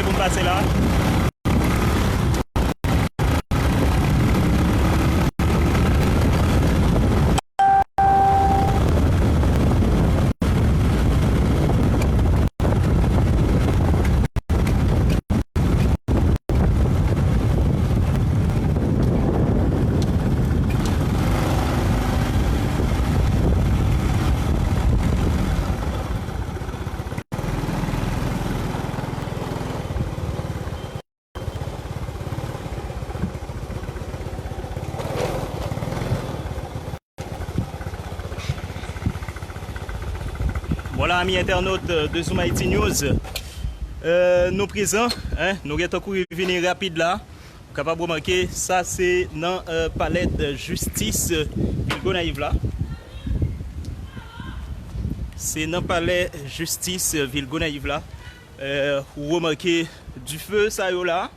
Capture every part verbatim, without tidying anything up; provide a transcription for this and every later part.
pou m pase la. Vwala, ami entènot, euh, de Zoom Haïti News. Euh, nou prezan, en, nou gentan kouri vini rapid la. Ou kapab remake, sa se nan, euh, palè de jistis, euh, vil Gonayiv la. Se nan palè jistis, euh, vil Gonayiv la. Euh, ou remake dife sa yo la.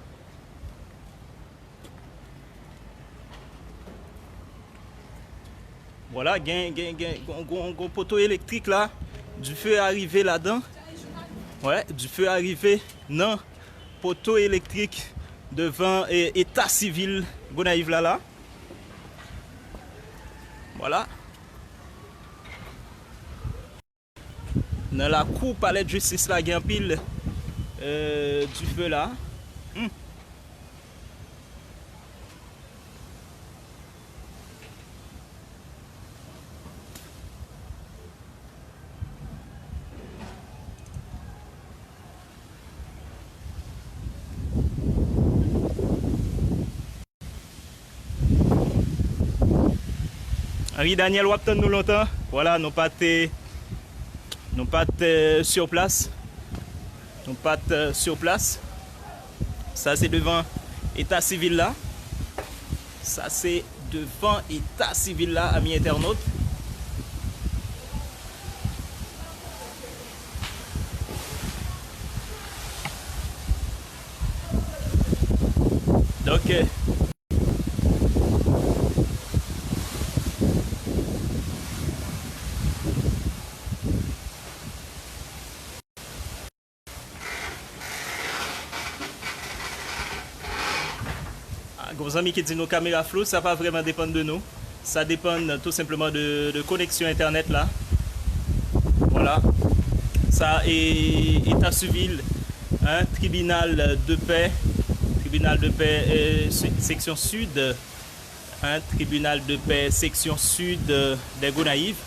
Vwala, gen, gen, gen, gon, gon, gon poto elektrik la. Dife a rive ladan. Wè, dife a rive nan poto elektrik devan, e, eta sivil Gonayiv la, la. Vwala. Nan lakou palè de jistis la, gen anpil, euh, dife la. Hmm. Henri Daniel, w ap tann nou lontan. Vwala, nou pa t, nou pa t, euh, sur place. Nou pa t, euh, sur place. Sa se devan eta sivil la. Sa se devan eta sivil la, ami entènot. Donk, euh, Ah, gon zanmi ki di nou kamera flou, sa pa vrèman depann de nou. Sa depann tou senpleman de, de koneksyon entènèt la. Vwala. Sa e eta sivil, en, tribinal de pè, tribinal de pè, eh, se-, seksyon sid, en, tribinal de pè seksyon sid, eh, de Gonayiv.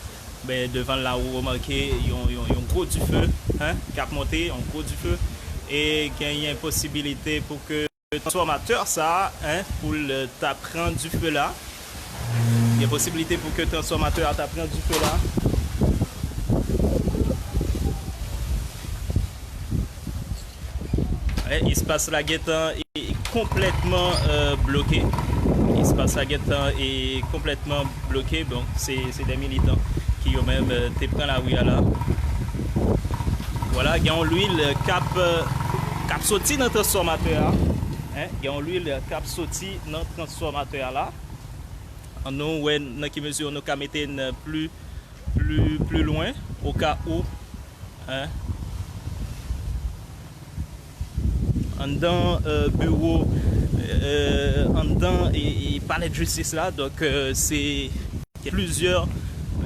Ben, devan la, ou remake yon, yon, yon gwo dife, en, k ap monte, yon gwo dife. E genyen posibilite pou ke transfòmatè sa a, en, pou l ta pran dife la. Gen posibilite pou ke transfòmatè a ta pran dife la. E espas la gentan e, e konplètman, euh, bloke. Espas la gentan e konplètman bloke. Bon, se, se de militan ki yo menm, euh, te pran lari a la. Vwala, gen yon lwil k ap, euh, k ap soti nan transfòmatè a. En, gen yon lwil k ap soti nan transfòmatè a la. Ann nou wè nan ki mezi nou ka mete n pli, pli, pli lwen, oka ou, en. Anndan, euh, biwo, euh, anndan e, e palè de jistis la, donk, euh, se Gen plizyè,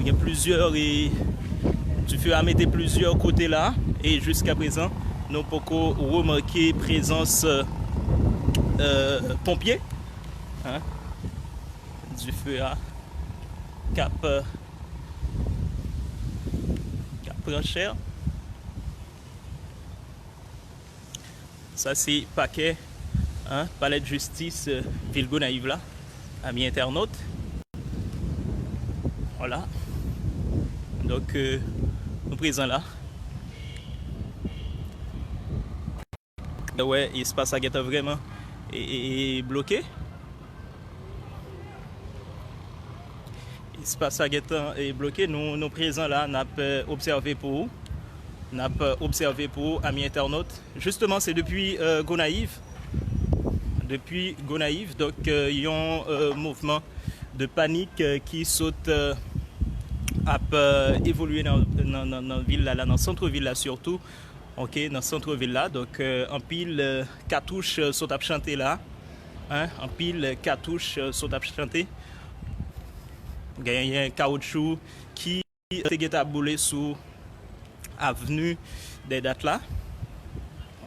gen plizyè, e, dife a mete plizyè kote la, e jiska prezan, nou poko remake prezans, euh, ponpye, en, dife a k ap, k ap pran chè. Sa se pakè, en, palè de jistis, euh, vil Gonayiv la, ami entènot. Vwala. Donk, euh, nou prezan la. Wè, espas la gentan vrèman e, e, e bloke. Espas la gentan, e, bloke. Nou, nou prezan la, n ap, e, obsève pou ou. N ap, e, obsève pou ou, ami entènot. Jisteman, se depi, e, Gonayiv. Depi Gonayiv, donk, e, yon, e, mouvman de panik, e, ki sot, e, ap, e, evolye nan, nan, nan, nan vil la, la, nan sant vil la sitou. Ok, nan sant vil la. Donk, euh, anpil, euh, katouch, euh, sot ap chante la. Hein, anpil, euh, katouch, euh, sot ap chante. Genyen kawoutchou ki te gentan ap boule sou avni dè dat la.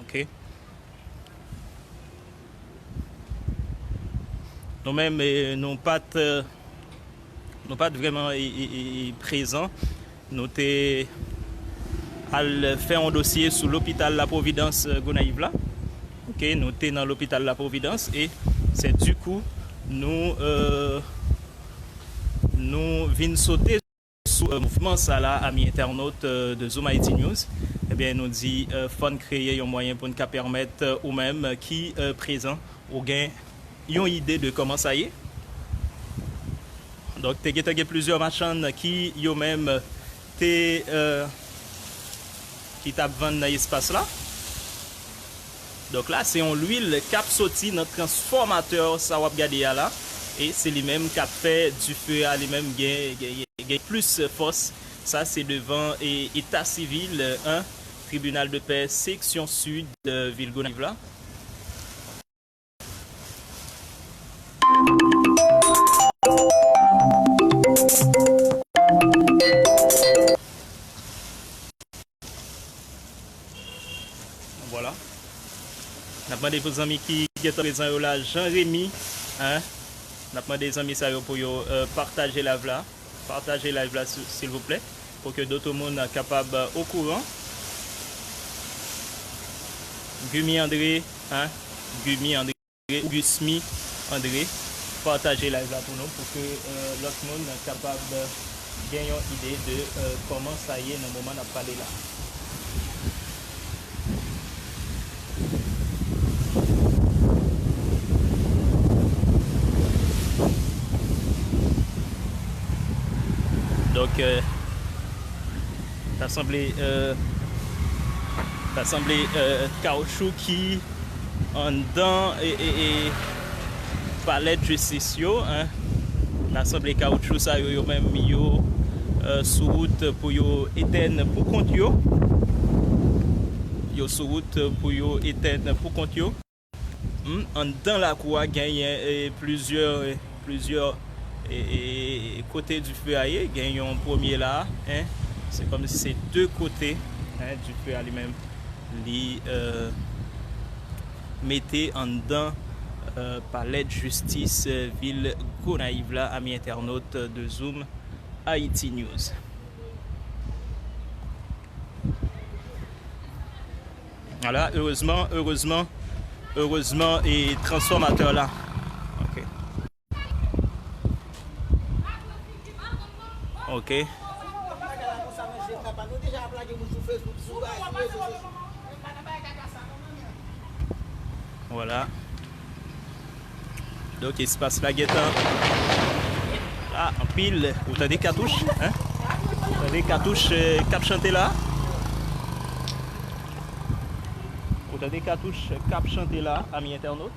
Ok. Nou menm, eh, nou pa t, eh, nou pa t vrèman, eh, eh, eh, eh, prezan. Nou te al fè yon dosye sou lopital La Providence, eh, Gonayiv la. Ok, nou te nan lopital La Providence e se dikou nou, eh, nou vin sote sou, eh, mouvman sa la, ami entènot, eh, de Zoom Haïti News. Ebyen, nou di, eh, fò n kreye yon mwayen pou n ka pèmèt, eh, ou menm ki, eh, prezan, ou gen yon ide de kòman sa ye. Donk, te gentan gen plizyè machann ki yo menm te, eh, ki t ap vann nan espas la. Donk la, se yon lwil k ap soti nan transfòmatè sa w ap gade a la. E se li menm k ap fè dife a, li menm gen, gen, gen, gen plis fòs. Sa se devan e, eta sivil, eh, tribinal de pè seksyon sid, eh, vil Gonayiv la. Vwala. N ap mande pou zanmi ki gentan prezan yo la, Jean Remy, hein? N ap mande zanmi sa yo pou yo, eh, pataje live la. Pataje live la, si, silvouplè, pou ke dòt moun kapab, eh, okouran. Gumi André, hein? Gumi André, ou Gusmi André, pataje live la pou nou, pou ke, eh, lòt moun kapab, eh, gen yon ide de, eh, kòman sa ye nan moman n ap pale la. Donk, eh, ta sanble, eh, ta sanble, eh, kawoutchou ki anndan e, e, e palè jistis yo, hein. Ta sanble kawoutchou sa yo, yo menm, yo, eh, sou wout pou yo etèn pou kont yo. Yo sou wout pou yo etèn pou kont yo. Hmm, anndan lakou a genyen, eh, plizyè, eh, plizyè, eh, eh, kote dife a ye. Gen yon premye la, hein. Se kòmsi se de kote, hein, dife a li menm li, eh, mete anndan, eh, palè jistis, eh, vil Gonayiv la, ami entènot de Zoom Haïti News. Vwala, erezman, erezman, erezman, e transfòmatè la. Ok. Ok. Vwala. Donk, espas la gentan. Ah, anpil. Ou tande katouch, hein? Ou tande katouch, eh, k ap chante la? Ou tande katouch k ap chante la, ami entènot?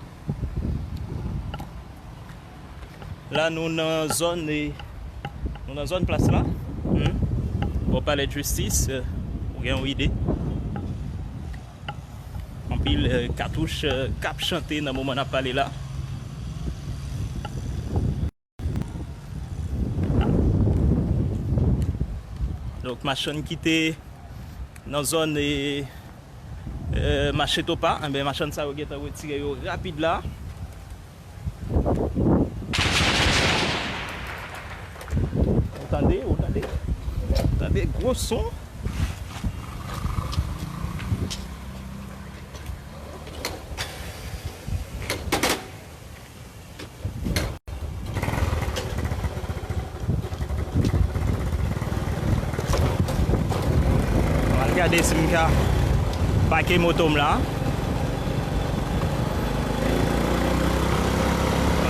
La, nou nan zòn, eh, nou nan zòn plas la. Hmm? Bò palè jistis, eh, ou gen yon ide. Anpil, eh, katouch, eh, k ap chante nan moman n ap pale la. Donk, machann ki te nan zòn, eh, eh, mache Topa, enben, machann sa yo gentan retire yo rapid la. Ou tande, ou tande, ou tande gwo son. Al gade si m ka pake moto m la.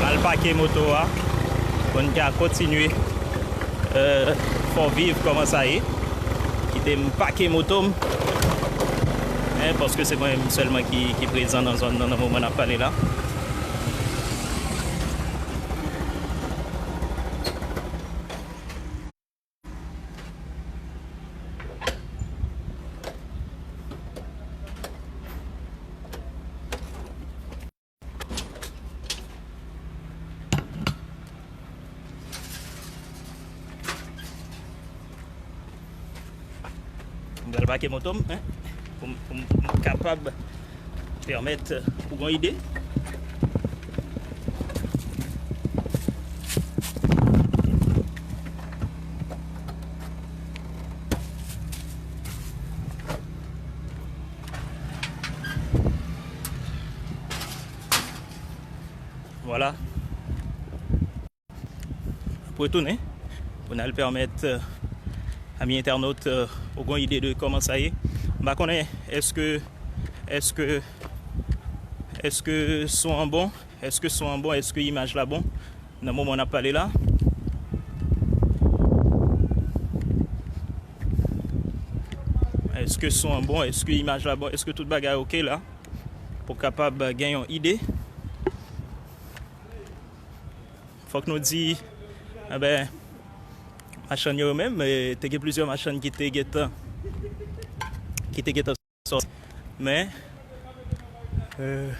Al pake moto a pou n ka kontinye, eh, fè w viv kòman sa ye. Kite m pake moto m. Hein, paske se mwen menm sèlman ki, ki prezan nan zòn nan, nan moman n ap pale la. Pake moto m, en, pou m, pou m, pou m kapab pèmèt ou gon ide. Vwala. Pou retounen, pou n al pèmèt, euh, ami entènot, euh, ou gon ide de kòman sa ye. M pa konnen, èske, èske, èske son an bon, èske son an bon, èske imaj la bon nan moman n ap pale la. Èske son an bon, èske imaj la bon, èske tout bagay oke la? Pou kapab gen yon ide. Fòk nou di, enben, machann yo menm, eh, te gen plizyè machann ki te gentan, ki te gentan sòti. Men, eh,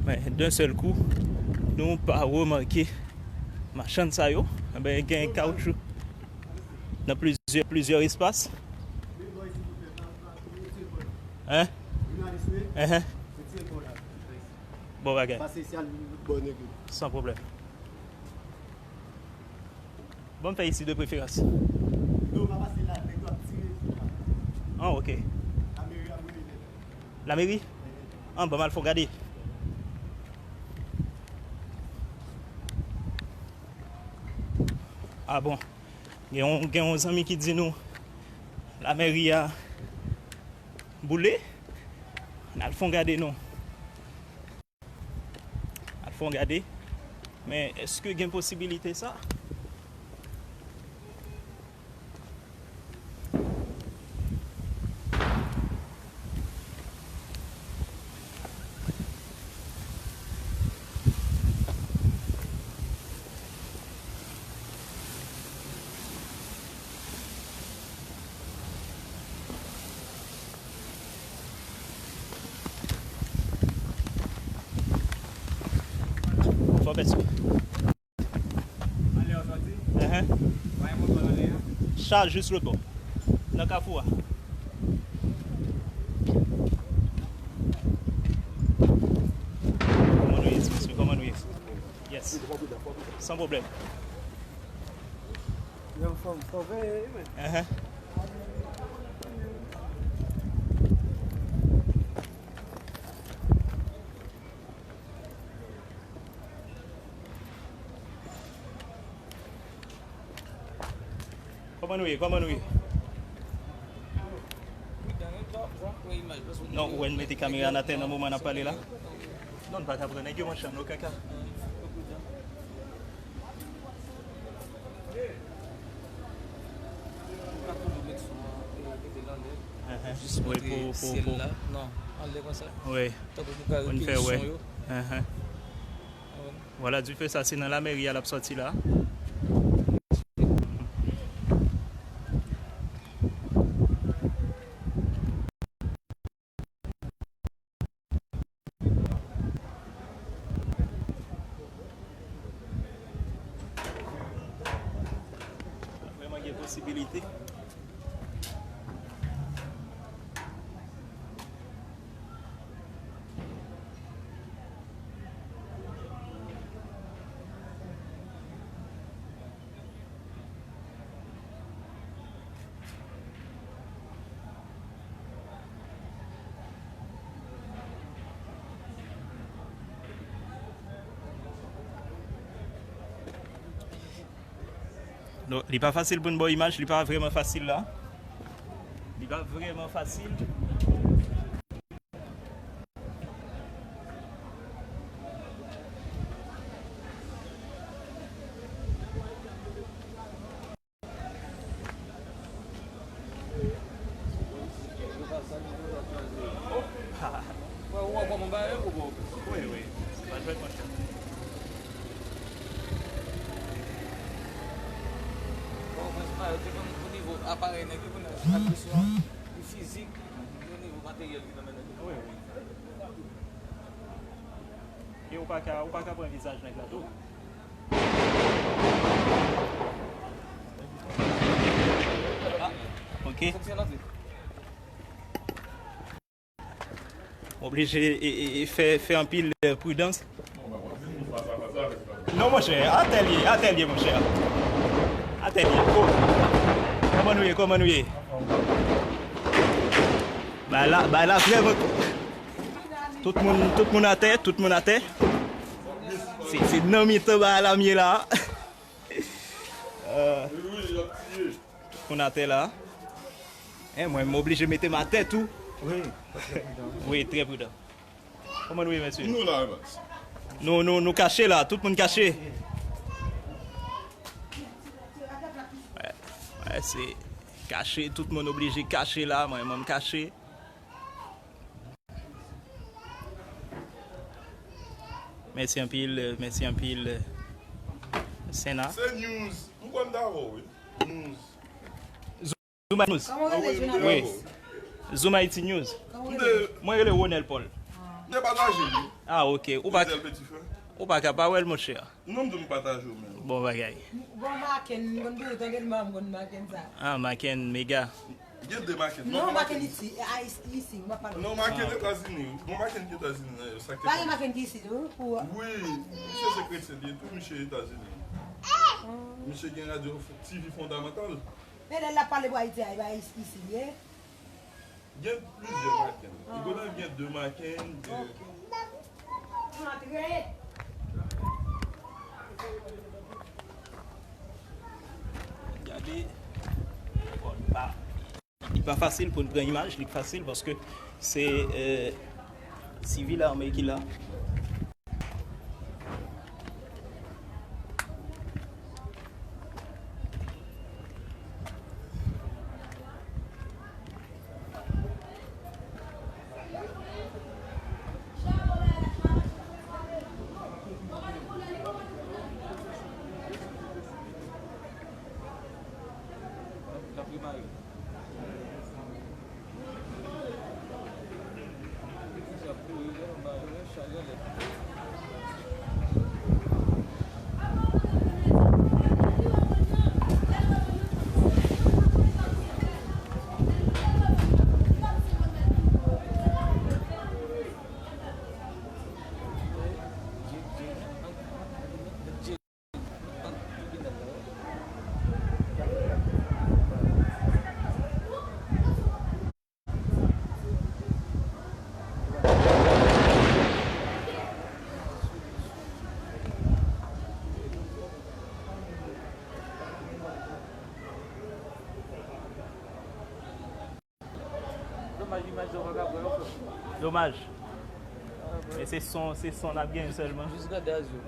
men, d'un sèl kou, nou pa remake machann sa yo, enben, gen kawotchou nan plizyè, plizyè espas. Hein? Hein? Bon bagay. Pase isi a, li bò nèg yo. San pwoblèm. Bon, m fè isi de preferans. Non, pa pase la, nèg yo ap tire sou la. Ah, ok. Lameri ap boule nèt. Lameri? Ah, ban m al fè yon gade. Ah bon. Gen yon, gen yon zanmi ki di nou lameri a boule. N al fè yon gade non. Al fè yon gade. Men èske gen posibilite sa? Fò bèt sou. Anlè w sòti? Enhen. Bay moto w anlè a. Chaje jis lòt bò. Nan kafou a. Kòman nou ye, ti mesye? Kòman nou ye? Yes. San pwoblèm. Yo, fò, fò veye wi, men. Enhen. Kòman nou ye? Kòman nou ye? Non, ou wè n mete kamera n atè nan moman n ap pale la? Non, n pa ka pran nèg yo, monchè, no kaka. Ou ka toujou met son an, e, mete l anlè. Enhen. Jis montre syèl la. Non, anlè konsa. Wi. Tankou pou ka rekiye son yo. Enhen. Vwala, dife sa, se nan lameri a l ap sòti la. Vrèman gen posibilite. Non, li pa fasil pou n ba w imaj, li pa vrèman fasil la. Li pa vrèman fasil. Wi, wi. Se pa jwèt, monchè. Bon, prensipal, yo te konn pou nivo aparèy nèg yo, kounye a, se pa kesyon fizik, se nivo materyèl ki nan men nèg yo. Wi, wi. E ou pa ka, ou pa ka pran vizaj nèg la tou. Ah, ok, Ok. Oblije e, e, e fè, fè anpil, eh, pridans. Non, monchè, atè l ye, atè l ye, monchè. Atè l ye. Ko-, kòman nou ye, kòman nou ye? Bay la, bay la vrèman. Tout moun, tout moun atè, tout moun atè. Se, se nan mitan bay la m ye la. Euh, tout moun atè la. Hein, mwen, m oblije mete m atè tou. Wi, trè pridan. Wi, trè pridan. Kòman nou ye, mesye? Nou la, baz. Nou, nou, nou kache la, tout moun kache. Wè, wè, se kache, tout moun oblije kache la, mwen, mwen, m kache. Mèsi anpil, mèsi anpil, Sena. Se news. M konn ta wè, wi. News. Zoom News. Kòman w rele, Jonathan? Wi. Zoom Haïti News. Kòman w rele? Mwen rele Ronel Paul. M te pataje li. Ah, ok. Ou pa, ou pa ka pa wè l, monchè. Non, m di m pataje w menm. Bon bagay. Bon, Maken, m konn toujou tande l, men m konn Maken sa. Ah, Maken, mega. Gen de Maken. Non, Maken isi, a, isi, isi, m ap pale. Non, Maken Etazini. Bon, Maken ki Etazini, nan sa ki. Pa gen Maken ki isi tou, pou. Wi, misye se kretyen li tou, misye Etazini. Misye gen radyo T V fondamantal. Men lè l ap pale pou Ayiti a, e pa isi, isi li ye. Gen plizyè Maken. Li konnen gen de Maken, de. Ok. Antre. Gade. Bon, li pa, li pa fasil pou n pran imaj, li fasil paske se, eh, sivil ame ki la. Domaj, imaj yo pa ka pran yo, frè. Domaj. Men se son, se son n ap genyen sèlman. Jis gade a zye w.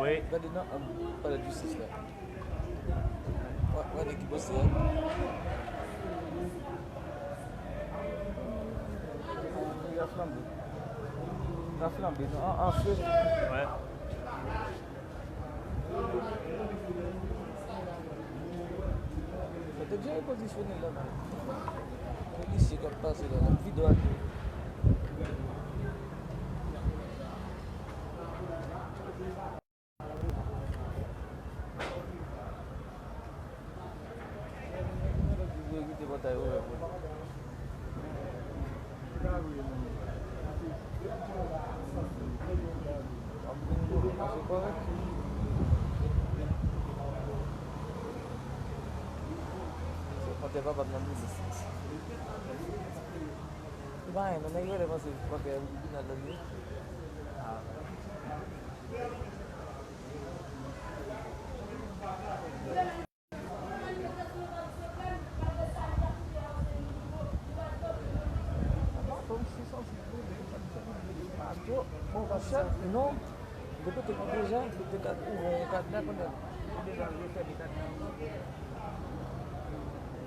Wi. Gade nan anb palè jistis la. Wa, wa nèg ki poste a. Li a flanbe. Li a flanbe. An, an fe. Wi. Mwen te dwe repozisyone la. Polisye k ap pase la, l ap vide w atè. Yo kite pòtay ouvè pou li. Pòtay papa m nan mouri. Se pa anyen non, nèg yo te panse pòtay tribinal la li ye. Monchè, non. Depi te gen deja, li te ka ouvè yon kad la kounye a. Li deja refèmen kad la.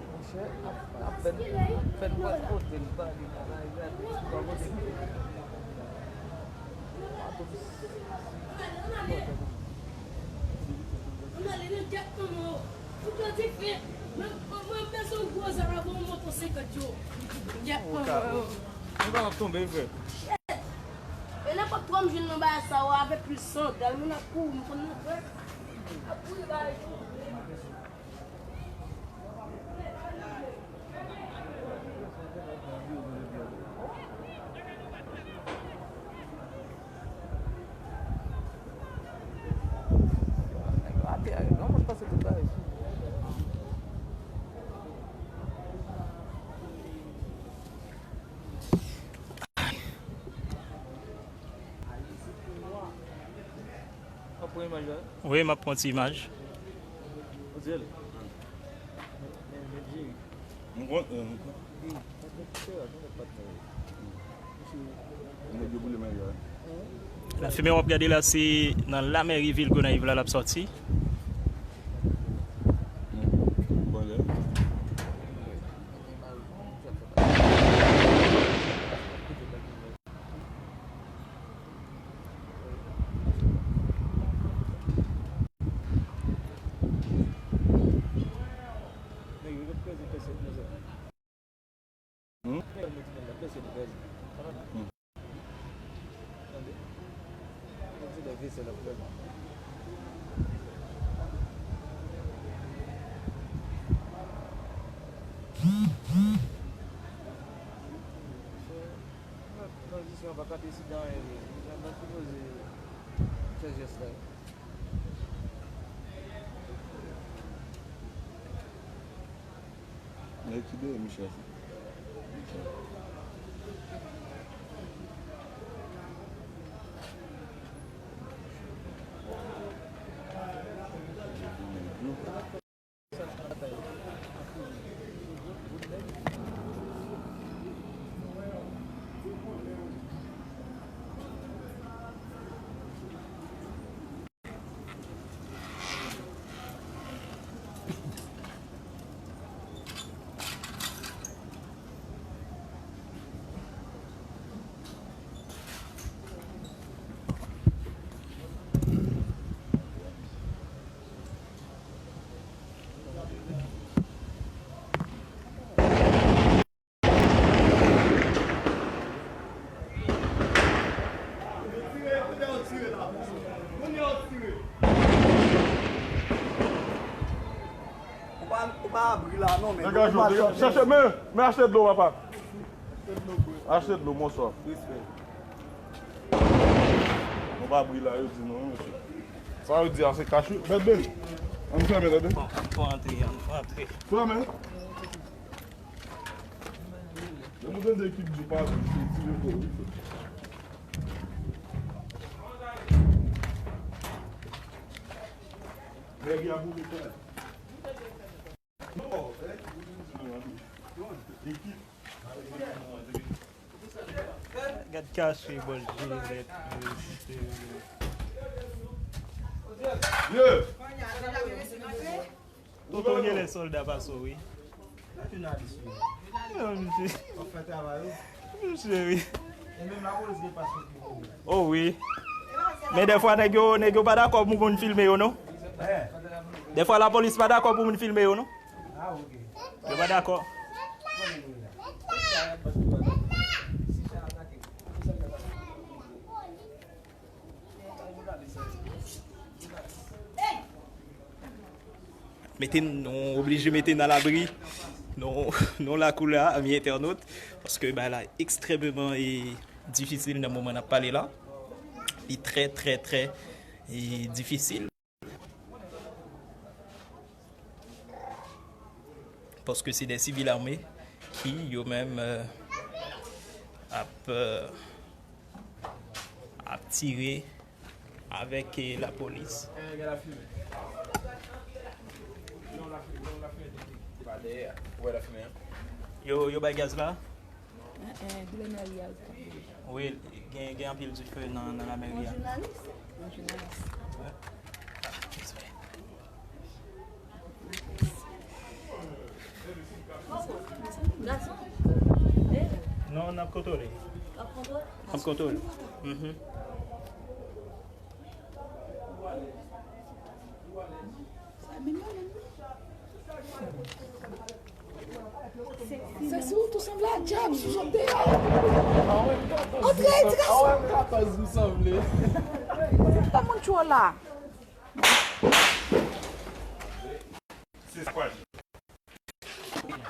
Monchè, ap, ap fè, ap fè l pa kote l pa li la, la, li pa kote l. Ann ale nan gyèt manman w. Fouke dife. Mwen, mwen bezwen yon gwo zam avè yon moto senkant yo. Gyèt manman w. Ou kapab tonbe, frè. E nenpòt twa m jwenn nan bagay sa yo avèk plis sandal, moun ap kouri, m konn nan frè. Ap kouri bagay yo. Imaj la? Wi, m ap pran ti imaj. Ou di l? Men, men, men, Jerry. M konn, euh, m konn. Ey, pa t gen pè, non, pa t gen. Nèg yo boule Maria. Lafimen w ap gade la, se nan lamèri vil Gonayiv la l ap sòti. Hmm? Hmm. Tranzisyon pa ka deside anyen vre. Jan nou sipoze fè jès la. Nèg ki dèyè Michel sa. Ou pa, ou pa abri la non, men. Degaj ou, degaj. Chèche, men, men achte dlo, papa. Achte dlo, bonswa. Respè. Nou pa abri la, yo di nou, wi, mesye. Sa yo di a, se kach, wi. Bèt Bèl. Ann fèmen, tande. Ann fè antre, ann fè antre. Fèmen. Lè nou tande ekip di pa di, se tire kò, wi. Nèg y ap boule kò. Non, eh, ekip. Gad kache bòl jilèt, mesye. Tonton genlè sòlda pase w, wi. Non, mesye. Mesye, wi. Oh, wi. Men dèfwa, nèg yo, nèg yo pa dakò pou moun filme yo, non. Dèfwa, lapolis pa dakò pou moun filme yo, non. Yo pa dakò. Mete n, nou oblije mete n alabri. Nou, nou lakou la, ami entènot, paske bagay la ekstrèmeman e difisil nan moman n ap pale la. Li trè, trè, trè e difisil. Paske se de sivil ame ki yo menm, euh, ap, euh, ap tire avèk, eh, lapolis. Yo, yo bay gaz la? Eh, eh, doulè nan ri a. Wi, gen, gen anpil dife nan, nan lamèri a. Yon jounalis? Yon jounalis. Wi. Gason. Non, n ap kontwole. N ap kontwole? N ap kontwole. Mhm. Sèsi, ou tou sanble a dyab sou zòt deyò. Antre, ti gason. An katòz m sanble. Kòman tchou la? Se sa k pa aji.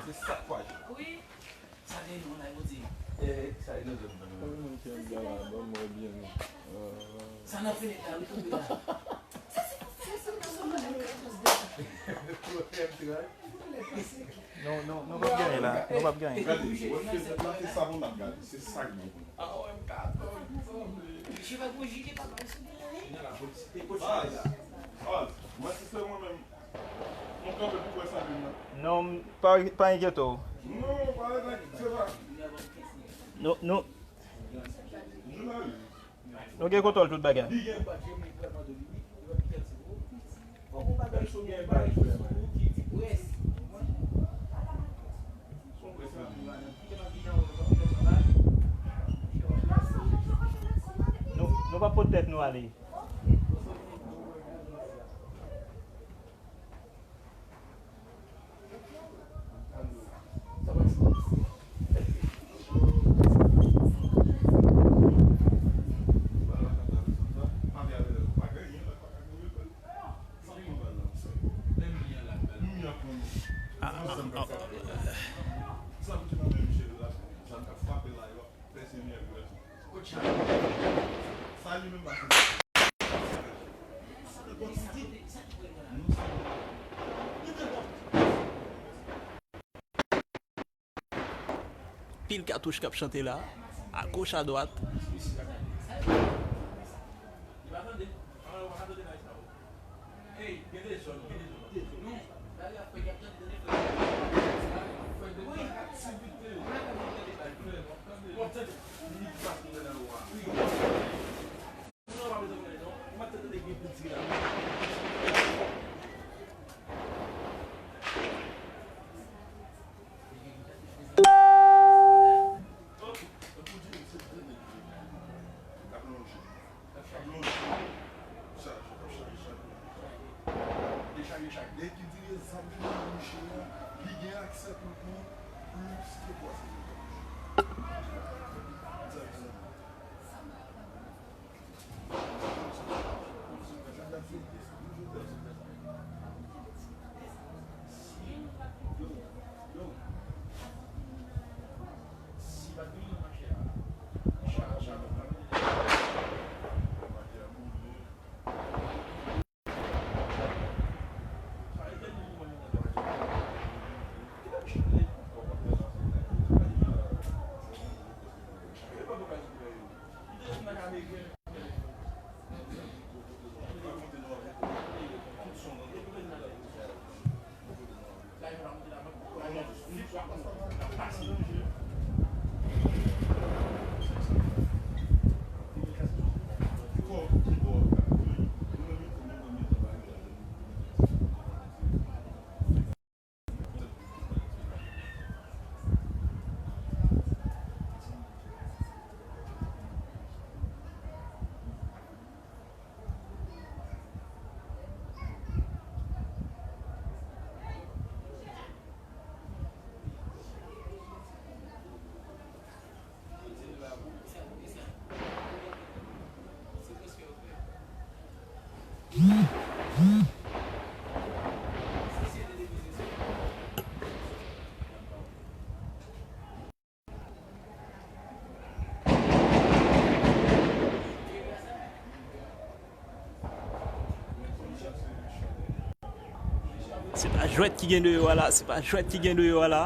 Se sa k pa aji. Wi. Sa gen yon la, yo di. Eh, sa gen yon moun ki anba la, ban mwen byen. Sa nan fini la, wi, tonbe la. Non, non, nou p ap genyen la. Nou p ap genyen. Gade, wè fenèt la, se sa moun ap gade. Se sa k bon pou nou. Non, pa, pa enkyete w. Nou, nou, nou gen kontwòl tout bagay. Nou, nou pa pot tèt nou ale. Pil katouch k ap chante la, agoch, adwat. Se pa jwèt ki gen deyò a la, se pa jwèt ki gen deyò a la.